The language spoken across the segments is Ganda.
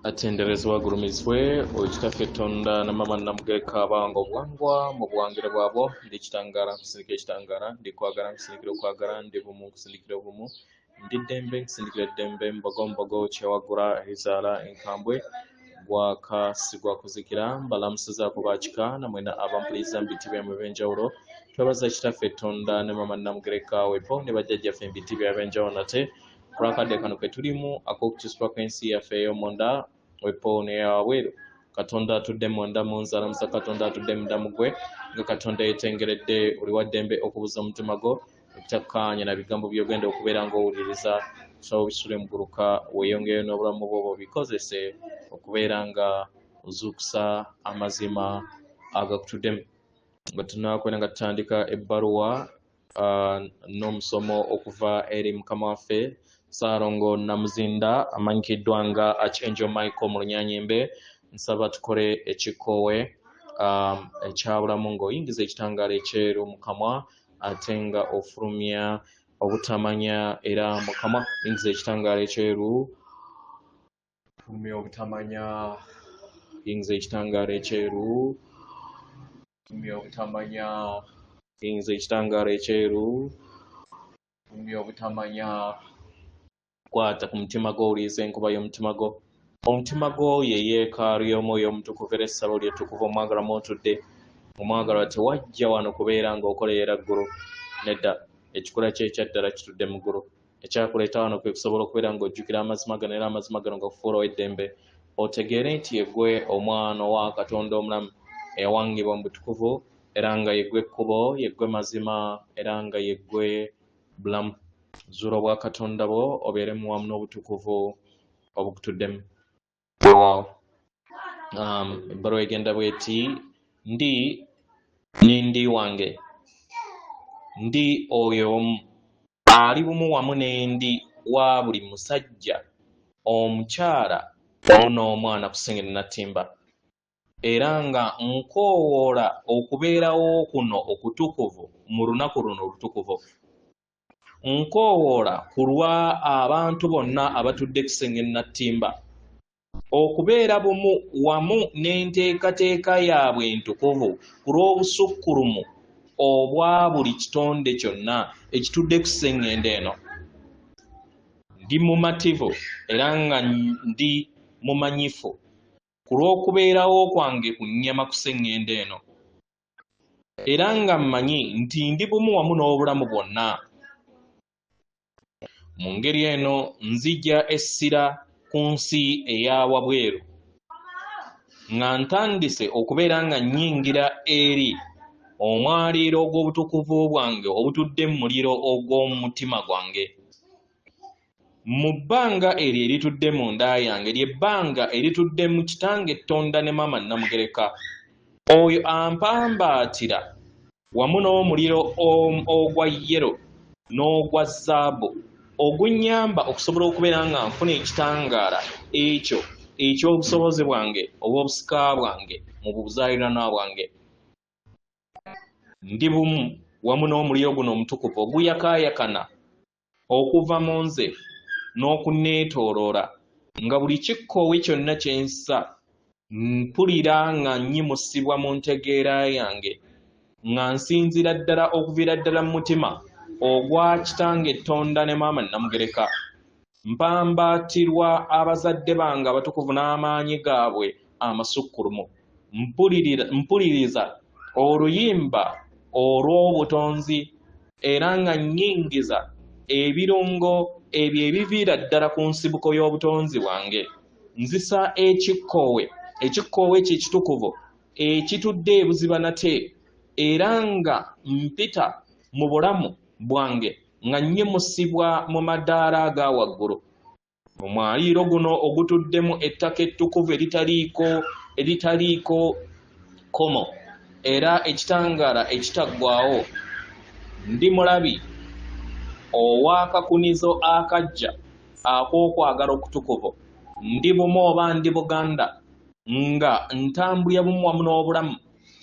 Atenderezebwa agulumizibwe oyo Kitaffe Tonda ne Maama Namugereka abawanga obuwangwa mu buwangire bwabwo. Ndi kitangaala nkusindikira ekitangaala, ndi kwagala nkusindikira okwagala, ndi bumu nkusindikira obumu, ndi ddembe nkusindikira eddembe, mbogo mbogo kyewaggula erizaala enkambwe, gwaka si gwa kuzikira. Mbalamusizaako bakika namwena abampuliriza mu biti byammwe eby'enjawulo. Twebaza Kitaffe Tonda ne Maama Namugereka wepo ne bajjajjaffe mu biti byabwe eby'enjawulo nate olw'akadde kano ke tulimu ak'okukyusibwa kw'ensi yaffe ey'omunda wepo n'eyawabweru. Katonda atudde munda mu nze alamusa Katonda atudde munda mu ggwe nga Katonda yeetengeredde oli wa ddembe okubuza omutima gwo obutakkaanya na bigambo by'ogenda okubeera ng'owuliriza. Tusaba obisule muguluka weeyongereyo n'obulamu bwo obikozese okubeera nga ozuukusa amazima agakutuddemu. Nga tunaakwenda nga tutandika ebbaluwa n'omusomo okuva eri mukama waffe Ssaalongo Namuzinda amanyikiddwa nga Archangel Michael mu Lunyanyimbe, nsaba tukole ekikkowe ekyabulamu ng'oyingiza ekitangaala ekyeru mu kamwa ate nga ofulumya obutamanya era mu kamwa. Yingiza ekitangaala ekyeru, fulumya obutamanya, yingiza ekitangaala ekyeru, fulumya obutamanya, yingiza ekitangaala ekyeru, fulumya obutamanya. Kwata ku mutima gwo, owulirize enkuba y'omutima gwo. Omutima gwo ye yeekaalu y'Omwoyo Omutukuvu era essabo lye ttukuvu omwagalwa mw'otudde. Omwagalwa tewajja wano kubeera ng'okolerera ggulu. Nedda, ekikula kyo ekya ddala kitudde mu ggulu. Ekyakuleeta wano kwe kusobola okubeera ng'ojjukira amazima gano era amazima gano gakufuula ow'eddembe. Otegeere nti yeggwe omwana owa Katonda omulamu eyawangibwa mu butukuvu era nga yeggwe kkubo, yeggwe mazima era nga yeggwe bulamu. Zuula obwakatonda bwo obeeremu wamu n'obutukuvu obukutuddemu. Weewaawo. Ebbaluwa egenda bw'eti, ndi n'endi wange, ndi oyo omu ali bumu wamu n'endi wa buli musajja, omukyala wamu n'omwana ku Ssengendo Nattimba, era nga nkoowoola okubeerawo kuno okutukuvu mu lunaku luno olutukuvu. Nkoowoola ku lwa abantu bonna abatudde ku Ssengendo Nattimba okubeera bumu wamu n'enteekateeka yaabwe entukuvu ku lw'obusukkulumu obwa buli kitonde kyonna ekitudde ku ssengendo eno. Ndi mumativu era nga ndi mumanyifu ku lw'okubeerawo kwange ku nnyama ku ssengendo eno, era nga mmanyi nti ndi bumu wamu n'obulamu bwonna. Mu ngeri eno nzija essira ku nsi eya wabweru nga ntandise okubeera nga nnyingira eri omwaliiro ogw'obutukuvu bwange obutudde mu muliro ogw'omutima gwange. Mu bbanga eryo eritudde mu nda yange lye bbanga eritudde mu kitange Ttonda ne maama Nnamugereka. Oyo ampambaatira wamu n'omuliro ogwa yero n'ogwa zaabu ogunnyamba okusobola okubeera nga nfuna ekitangaala ekyo eky'obusobozi bwange obw'obusika bwange mu buzaaliranwa bwange. Ndi bumu wamu n'omuliro guno omutukuvu oguyakaayakana okuva mu nze n'okunneetooloola, nga buli kikkoowe kyonna kye nssa mpulira nga nnyimusibwa mu ntegeera yange, nga nsinziira ddala okuviira ddala mu mutima ogwa kitange Ttonda ne maama Nnamugereka. Mpambaatirwa abazadde bange abatukuvu n'amaanyi gaabwe amasukkulumu. Mpuliriza oluyimba olw'obutonzi era nga nnyingiza ebirungo ebyo ebiviira ddala ku nsibuko y'obutonzi bwange. Nzisa ekikkoowe, ekikkoowe ekyo ekitukuvu ekitudde ebuziba nate, era nga mpita mu bulamu bwange nga nnyimusibwa mu madaala aga waggulu. Omwaliiro guno ogutuddemu ettaka ettukuvu eritaliiko eritaliiko kkomo era ekitangaala ekitaggwaawo, ndi mulabi ow'akakunizo akaggya ak'okwagala okutukuvu. Ndi bumu oba ndi Buganda nga ntambulira bumu wamu n'obulamu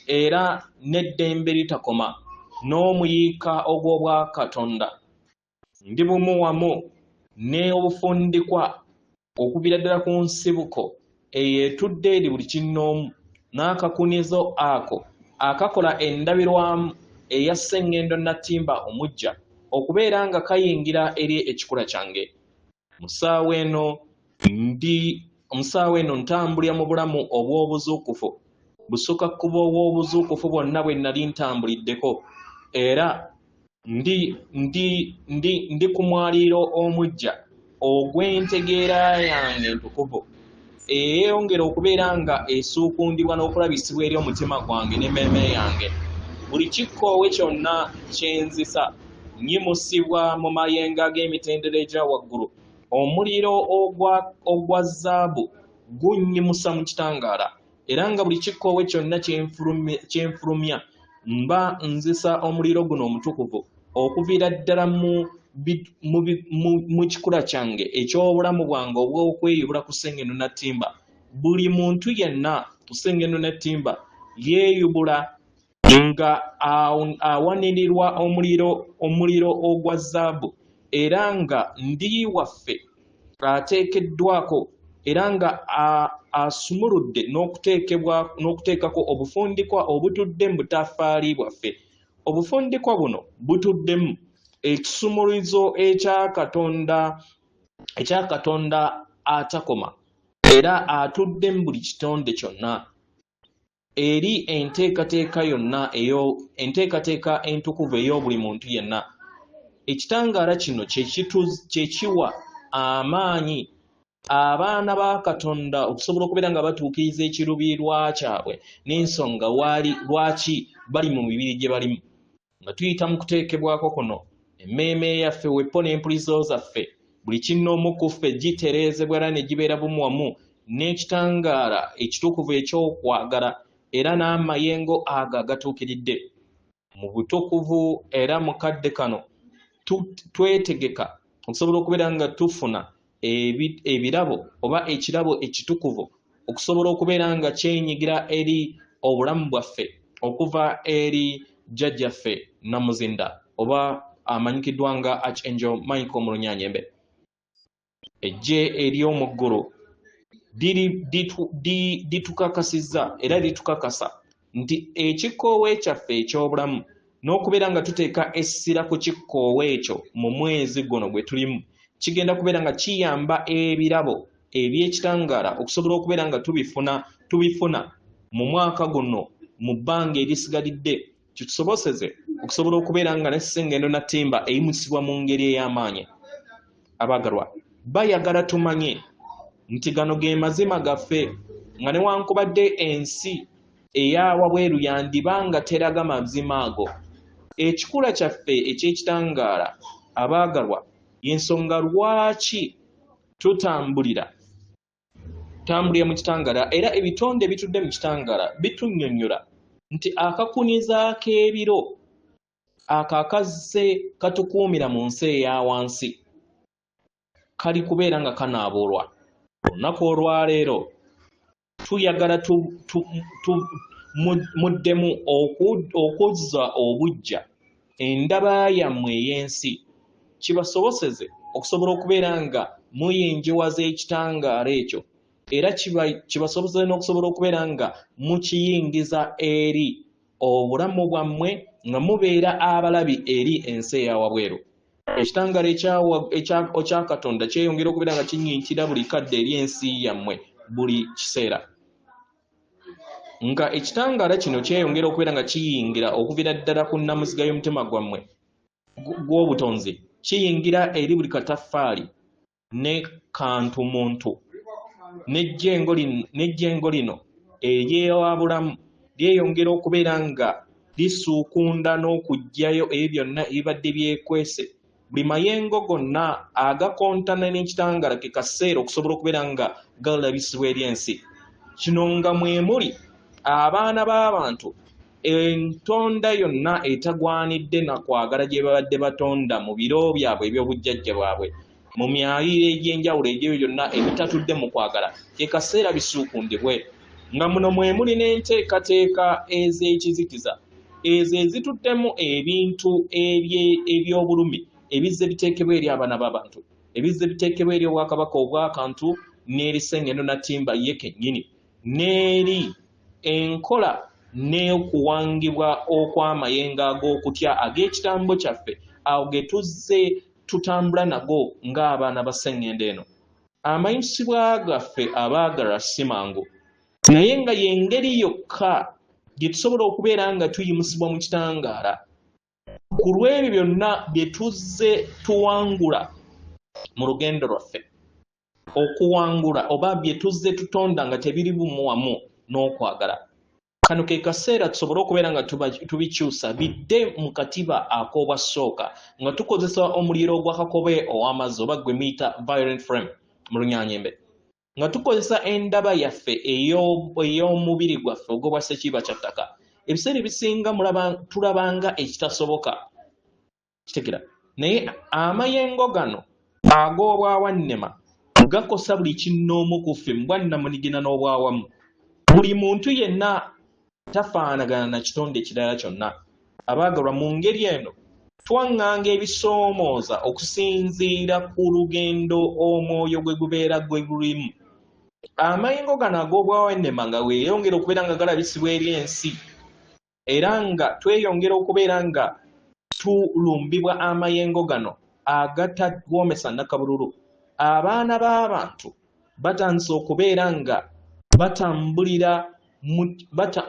era n'eddembe eritakoma n'omuyiika ogw'Obwakatonda. Ndi bumu wamu n'obufundikwa okuviira ddala ku nsibuko Eyo etudde eri buli kinnoomu n'akakunizo ako akakola endabirwamu eya Ssengendo Nattimba omuggya okubeera nga kayingira eri ekikula kyange. Mu ssaawa eno ndi mu ssaawa eno ntambulira mu bulamu obw'obuzuukufu busukka kkubo w'obuzuukufu bwonna bwe nnali ntambuliddeko era ndi ndi ndi ndi ku mwaliiro omuggya ogw'entegeera yange entukuvu eyeeyongera okubeera nga esuukundibwa n'okulabisibwa eri omutima gwange n'emmeeme yange. Buli kikkoowe kyonna kye nzisa nnyimusibwa mu mayengo ag'emitendera egya waggulu. Omuliro ogwa ogwa zaabu gunnyimusa mu kitangaala, era nga buli kikkoowe kyonna kye nfulumya mba nzisa omuliro guno omutukuvu okuviira ddala mu mu kikula kyange eky'obulamu bwange obw'okweyubula ku Ssengendo Nattimba. Buli muntu yenna ku Ssengendo Nattimba yeeyubula nga awanirirwa omuliro omuliro ogwa zaabu era nga ndi waffe ateekeddwako era nga asumuludde n'okuteekebwa n'okuteekako obufundikwa obutudde mu butaffaali bwaffe. Obufundikwa buno butuddemu ekisumuluzo ekya Katonda ekya Katonda atakoma era atudde mu buli kitonde kyonna eri enteekateeka yonna eyo enteekateeka entukuvu ey'obuli muntu yenna. Ekitangaala kino kye kiwa amaanyi abaana ba Katonda okusobola okubeera nga batuukiriza ekiruubirirwa kyabwe n'ensonga lwaki bali mu mibiri gye balimu. Nga tuyita mu kuteekebwako kuno, emmeeme yaffe weppo n'empulizo zaffe, buli kinnoomu ku ffe gitereezebwa era ne gibeera bumu wamu n'ekitangaala ekitukuvu eky'okwagala era n'amayengo ago agatuukiridde. Mu butukuvu era mu kadde kano twetegeka okusobola okubeera nga tufuna ebirabo oba ekirabo ekitukuvu okusobola okubeera nga kyenyigira eri obulamu bwaffe okuva eri jjajjaffe Namuzinda oba amanyikiddwa nga Archangel Michael Mulunyanyembe. Eggye ery'omu ggulu litukakasizza era litukakasa nti ekikoowe kyaffe eky'obulamu n'okubeera nga tuteeka essira ku kikkoowe ekyo mu mwezi guno gwe tulimu kigenda kubeera nga kiyamba ebirabo eby'ekitangaala okusobola okubeera nga tubifuna tubifuna mu mwaka guno mu bbanga erisigalidde kitusoboseze okusobola okubeera nga n'essengendo Nattimba eyimusibwa mu ngeri ey'amaanyi. Abaagalwa bayagala tumanye nti gano ge mazima gaffe nga newankubadde ensi eya wabweru yandiba nga teraga mazima ago. Ekikula kyaffe eky'ekitangaala abaagalwa y'ensonga lwaki tutambulira tambulira mu kitangaala era ebitonde ebitudde mu kitangaala bitunnyonnyola nti akakuniza k'ebiro ako akazze katukuumira mu nsi eya wansi kali kubeera nga kanaabuulwa. Olunaku olwaleero tuyagala muddemu okuzza obuggya endaba yammwe ey'ensi kibasoboseze okusobola okubeera nga muyingiwaza ekitangaala ekyo era kibasoboseze n'okusobola okubeera nga mukiyingiza eri obulamu bwammwe nga mubeera abalabi eri ensi eya wabweru. Ekitangaala ekya Katonda kyeyongera okubeera nga kinyinkira buli kadde eri ensi yammwe buli kiseera. Nga ekitangaala kino kyeyongera okubeera nga kiyingira okuviira ddala ku nnamuziga y'omutima gwammwe gw'obutonzi, kiyingira eri buli kataffaali ne kantu muntu n'ejjengo lino ery'ewabulamu lyeyongera okubeera nga lisuukunda n'okuggyayo ebyo byonna ebibadde byekwese. Buli mayengo gonna agakontana n'ekitangaala ke kaseera okusobola okubeera nga galabisibwa eri ensi. Kino nga mwe muli abaana b'abantu entonda yonna etagwanidde na kwagala gye babadde batonda mu biro byabwe eby'obujjajja bwabwe mu myaliiro egy'enjawulo egy'ebyo byonna ebitatudde mu kwagala ke kaseera bisuukundibwe. Nga muno mwe muli n'enteekateeka ez'ekizikiza ezo ezituddemu ebintu eby'obulumi ebizze biteekebwa eri abaana b'abantu, ebizze biteekebwa eri obwakabaka obw'akantu n'eri Ssengendo Natimba ye kennyini, n'eri enkola n'okuwangibwa okw'amayengo ag'okutya ag'ekitambo kyaffe awo ge tuzze tutambula nago ng'abaana ba Ssengendo eno. Amayisibwa gaffe abaagalwa si mangu, naye nga y'engeri yokka gye tusobola okubeera nga tuyimusibwa mu kitangaala ku lw'ebyo byonna bye tuzze tuwangula mu lugendo lwaffe. Okuwangula oba bye tuzze tutonda nga tebiri bumu wamu n'okwagala. Kano ke kaseera tusobole okubeera nga tubikyusa bidde mu katiba ak'obwassooka nga tukozesa omuliro ogwa kakobe ow'amazzi oba gwe muyita violent frame mu Lunyanyembe, nga tukozesa endaba yaffe ey'omubiri gwaffe ogw'obwa ssekiiba kya ttaka. Ebiseera ebisinga tulabanga ekitasoboka. Kitegera. Naye amayengo gano ag'obwawannema gakosa buli kinnoomu ku ffe mu bwannamunigina n'obwawamu. Buli muntu yenna tafaanagana na kitonde kirala kyonna. Abaagalwa, mu ngeri eno twaŋŋanga ebisoomooza okusinziira ku lugendo omwoyo gwe gubeera gwe gulimu. Amayengo gano ag'obwawannema nga weeyongera okubeera nga galabisibwa eri ensi, era nga tweyongera okubeera nga tulumbibwa amayengo gano agatagwomesa nnakabululu, abaana b'abantu batandise okubeera nga batambulira mu, bata,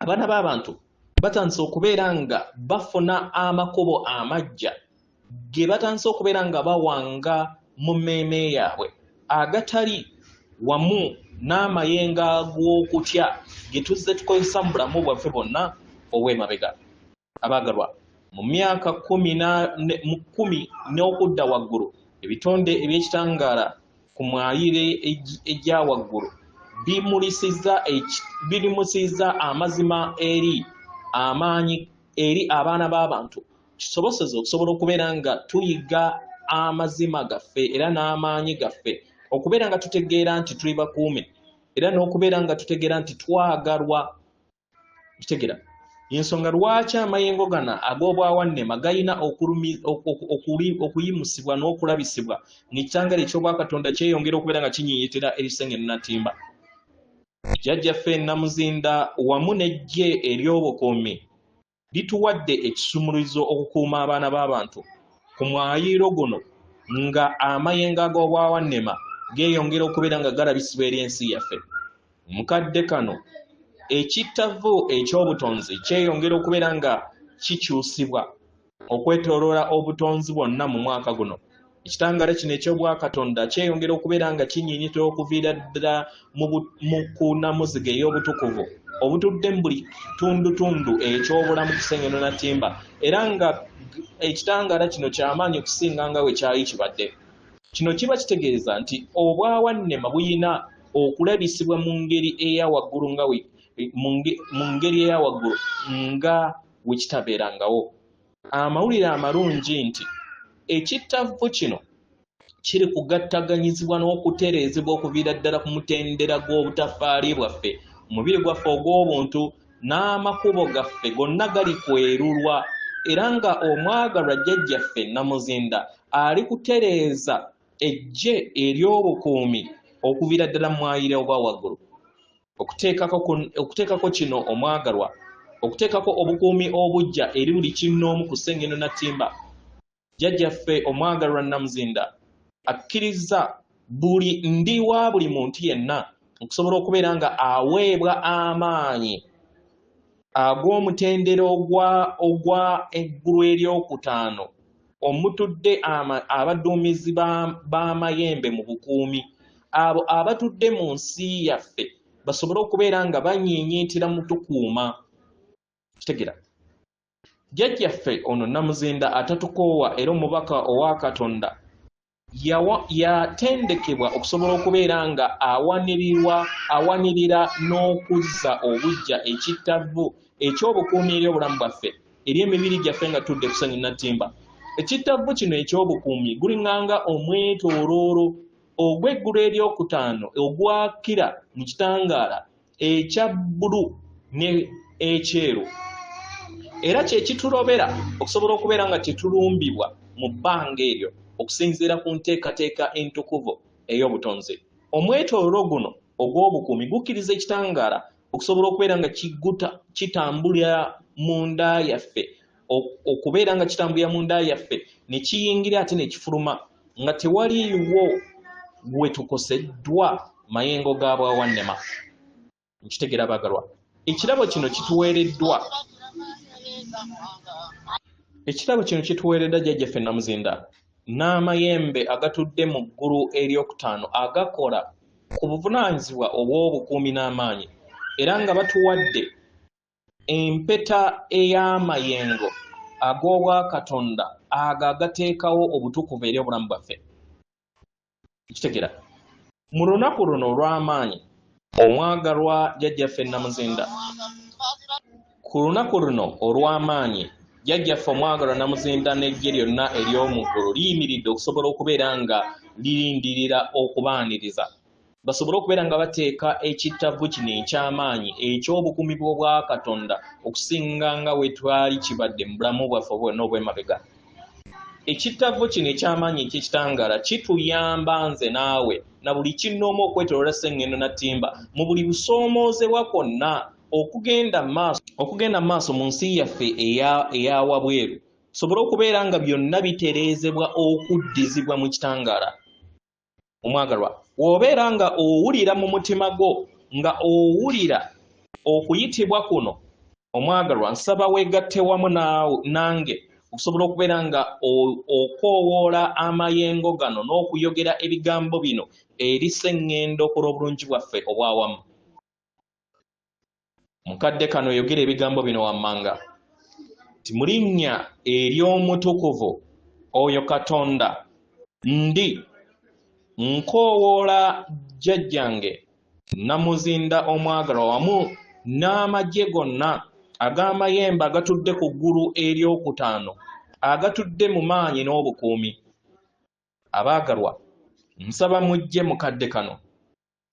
abaana b'abantu batandise okubeera nga bafuna amakubo amaggya ge batandise okubeera nga bawanga mu mmeeme yaabwe agatali wamu n'amayengo ag'okutya ge tuzze tukozesa mu bulamu bwaffe bwonna obw'emabega. Abaagalwa, mu myaka kkumi na, ne, mu kkumi n'okudda waggulu, ebitonde eby'ekitangaala ku mwaliiro egya waggulu bimulisizza amazima eri amaanyi eri abaana b'abantu, kisoboseze okusobola okubeera nga tuyiga amazima gaffe era n'amaanyi gaffe, okubeera nga tutegeera nti tuli bakuume, era n'okubeera nga tutegeera nti twagalwa. Kitegera ensonga lwaki amayengo gano ag'obwawannema galina okuyimusibwa n'okulabisibwa ng'ekitangala eky'Obwakatonda kyeyongera okubeera nga kinyinyitira ebisenge Natimba. Jjajjaffe Namuzinda wamu n'eggye ery'obukuumi lituwadde ekisumuluzo okukuuma abaana b'abantu ku mwayiiro guno nga amayengo ag'obwawannema geeyongera okubeera nga galabisibwa eri ensi yaffe. Mu kadde kano ekittavu eky'obutonzi kyeyongera okubeera nga kikyusibwa okwetooloola obutonzi bwonna mu mwaka guno. Ekitangaala kino eky'Obwakatonda kyeyongera okubeera nga kinyiinyitira okuviira ddala mu kunamuziga ey'obutukuvu obutudde mu buli tundutundu eky'obulamu ku Ssengendo Natimba, era nga ekitangaala kino kyamaanyi okusinga nga bwe kyali kibadde. Kino kiba kitegeeza nti obwawannema buyina okulabisibwa mu ngeri eya waggulu nga we, mu ngeri eya waggulu nga we kitabeerangawo. Amawulire amalungi nti ekittavvu kino kiri kugattaganyizibwa n'okutereezebwa okuviira ddala ku mutendera gw'obutaffaali bwaffe, omubiri gwaffe ogw'obuntu n'amakubo gaffe gonna gali kwerulwa, era nga omwagalwa jjajjaffe Namuzinda ali kutereeza eggye ery'obukuumi okuviira ddala mu mwayiro ogwa waggulu. Okuteekako kino omwagalwa, okuteekako obukuumi obuggya eri buli kinnoomu ku Ssengendo Natimba. Jjajjaffe omwagalwa Namuzinda akkirizza buli ndi wa buli muntu yenna okusobola okubeera nga aweebwa amaanyi ag'omutendera ogwa eggulu eryokutaano omutudde abaduumizi b'amayembe mu bukuumi, abo abatudde mu nsi yaffe basobole okubeera nga banyiinyiitira mu tukuuma. Kitegera. Jjajjaffe ono Namuzinda atatukoowa era omubaka owa Katonda yatendekebwa okusobola okubeera nga awanirira n'okuzza obuggya ekittavvu eky'obukuumi eri obulamu bwaffe, eri emibiri gyaffe nga tudde ku Ssanyu Natimba. Ekittavvu kino eky'obukuumi gulinganga omwetooloolo ogw'eggulu eryokutaano ogwakira mu kitangaala ekya bbulu ne ekyeru, era kye kitulobera okusobola okubeera nga tetulumbibwa mu bbanga eryo okusinziira ku nteekateeka entukuvu ey'obutonzi. Omwetooloolo guno ogw'obukuumi gukkiriza ekitangaala okusobola okubeera nga kitambulira munda yaffe, okubeera nga kitambulira munda yaffe ne kiyingira ate ne kifuluma nga tewaliiwo we tukoseddwa mayengo ga bwawannema. Nkitegeera abaagalwa. Ekirabo kino kituweereddwa. Ekirabo kino kituweereddwa Jjajjaffe Nnamuzinda n'amayembe agatudde mu ggulu eryokutaano agakola ku buvunaanyizibwa obw'obukuumi n'amaanyi era nga batuwadde empeta ey'amayengo ag'obwakatonda ago agateekawo obutukuvu eri obulamu bwaffe. Nkitegera. Mu lunaku luno olw'amaanyi, omwagalwa Jjajjaffe Nnamuzinda, ku lunaku luno olw'amaanyi, Jjajjaffe omwagalwa Nnamuzinda n'eggye lyonna ery'omu ggulu liyimiridde okusobola okubeera nga lirindirira okubaaniriza, basobole okubeera nga bateeka ekittavvu kino eky'amaanyi eky'obukuumi bw'Obwakatonda okusinga nga bwe twali kibadde mu bulamu bwaffe bwonna obw'emabega. Ekittavvu kino eky'amaanyi eky'ekitangaala kituyamba nze naawe na buli kinnoomu okwetoloola Sseŋŋendo Nattimba mu buli kusoomoozebwa kwonna okugenda mu maaso okugenda mu maaso mu nsi yaffe eya eya wabweru tusobole okubeera nga byonna bitereezebwa okuddizibwa mu kitangaala. Omwagalwa, w'obeera nga owulira mu mutima gwo nga owulira okuyitibwa kuno, omwagalwa, nsaba weegatte wamu nange okusobola okubeera nga okoowoola amayengo gano n'okuyogera ebigambo bino eri Sseŋŋendo ku lw'obulungi bwaffe obw'awamu. Mukadde kano yogera ebigambo bino wammanga nti mu linnya ery'omutukuvu oyo Katonda ndi nkoowoola jjajjange Nnamuzinda omwagalwa wamu n'amagye gonna ag'amayembe agatudde ku ggulu eryokutaano agatudde mu maanyi n'obukuumi. Abaagalwa, nsaba mujje mu kadde kano.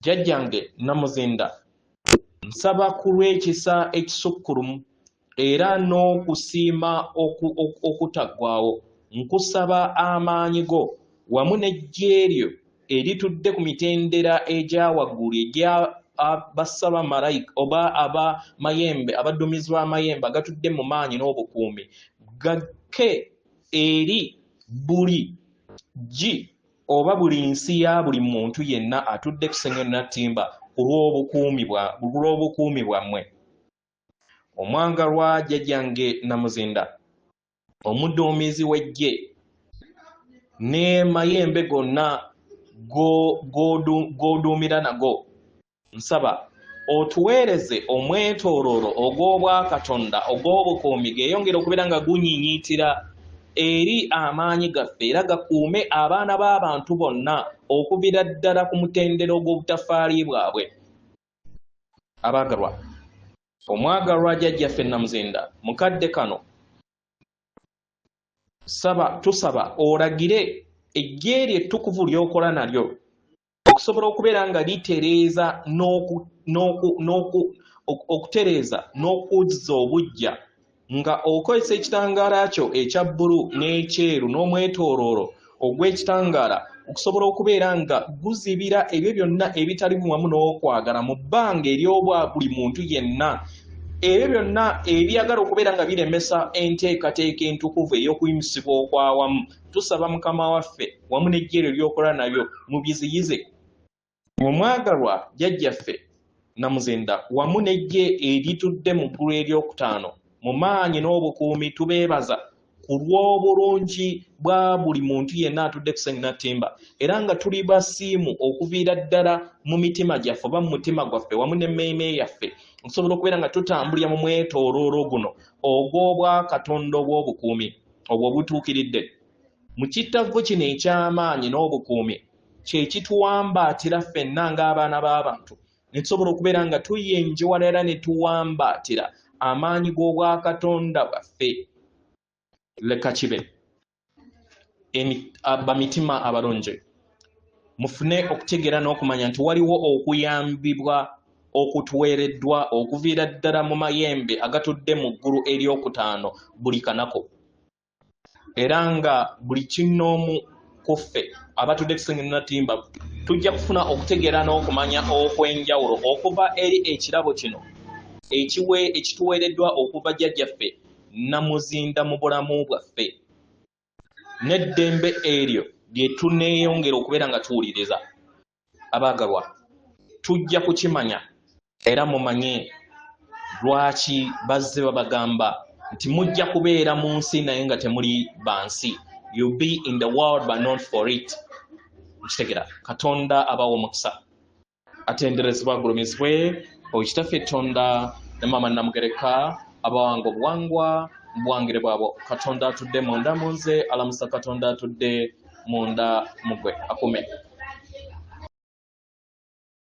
Jjajjange Nnamuzinda, nsaba ku lw'ekisa ekisukkulumu era n'okusiima okutaggwaawo, nkusaba amaanyi go wamu n'eggye lyo eritudde ku mitendera egya waggulu egya bassabamalayika oba abamayembe, abaduumizi b'amayembe agatudde mu maanyi n'obukuumi, gakke eri buli ggi oba buli nsi ya buli muntu yenna atudde ku Sengendo Nattimba ku lw'obukuumi bwammwe. Omwagalwa jjajjange Namuzinda, omuduumizi w'eggye n'emayembe gonna g'oduumira nago, Nsaba otuweereze omwetooloolo ogw'Obwakatonda ogw'obukuumi geeyongere okubeera nga gunyiinyiitira eri amaanyi gaffe era gakuume abaana b'abantu bonna okuviira ddala ku mutendera ogw'obutafaali bwabwe. Abaagalwa, omwagalwa Jjajjaffe Nnamuzinda, mu kadde kano saba, tusaba olagire eggye lyo ettukuvu ly'okola nalyo okusobola okubeera nga litereeza okutereeza n'okuzza obuggya nga okozesa ekitangaala kyo ekya bbulu n'ekyeru n'omwetooloolo ogw'ekitangaala okusobola okubeera nga guzibira ebyo byonna ebitali wamu n'okwagala mu bbanga ery'obwa buli muntu yenna ebyo byonna ebyagala okubeera nga biremesa enteekateeka entukuvu ey'okuyimusibwa okwawamu. Tusaba Mukama waffe wamu n'eggye lyo ly'okola nabyo mubiziyize. Omwagalwa Jjajjaffe Nnamuzinda wamu n'eggye eritudde mu ggulu eryokutaano mu maanyi n'obukuumi tubeebaza ku lw'obulungi bwa buli muntu yenna atudde ku Ssenattimba era nga tuli basiimu okuviira ddala mu mitima gyaffe oba mu mutima gwaffe wamu n'emmeeme yaffe okusobola okubeera nga tutambulira mu mwetooloolo guno ogw'Obwakatonda obw'obukuumi obwo obutuukiridde. Mu kittavvu kino eky'amaanyi n'obukuumi kye kituwambaatira ffenna ng'abaana b'abantu ne tusobola okubeera nga tuyenjewala era ne tuwambaatira amaanyi g'Obwakatonda bwaffe. Leka kibe. Bamitima abalungi, mufune okutegeera n'okumanya nti waliwo okuyambibwa okutuweereddwa okuviira ddala mu mayembe agatudde mu ggulu eryokutaano buli kanaku. Era nga buli kinnoomu Ku ffe abatudde kisenge natimba, tujja kufuna okutegeera n'okumanya okw'enjawulo okuva eri ekirabo kino ekituweereddwa okuva jjajjaffe Namuzinda mu bulamu bwaffe, n'eddembe eryo lye tuneeyongera okubeera nga tuwuliriza. Abaagalwa, tujja kukimanya era mumanye lwaki bazze babagamba nti mujja kubeera mu nsi naye nga temuli ba nsi. You be in the world but not for it. Nkitegera. Katonda abawa omukisa, atenderezebwa, agulumizibwe Okitaffe Tonda ne Maama Namugereka, abawanga obuwangwa mu buwangire bwabwo. Katonda atudde munda mu nze alamusa Katonda atudde munda mu gwe akume.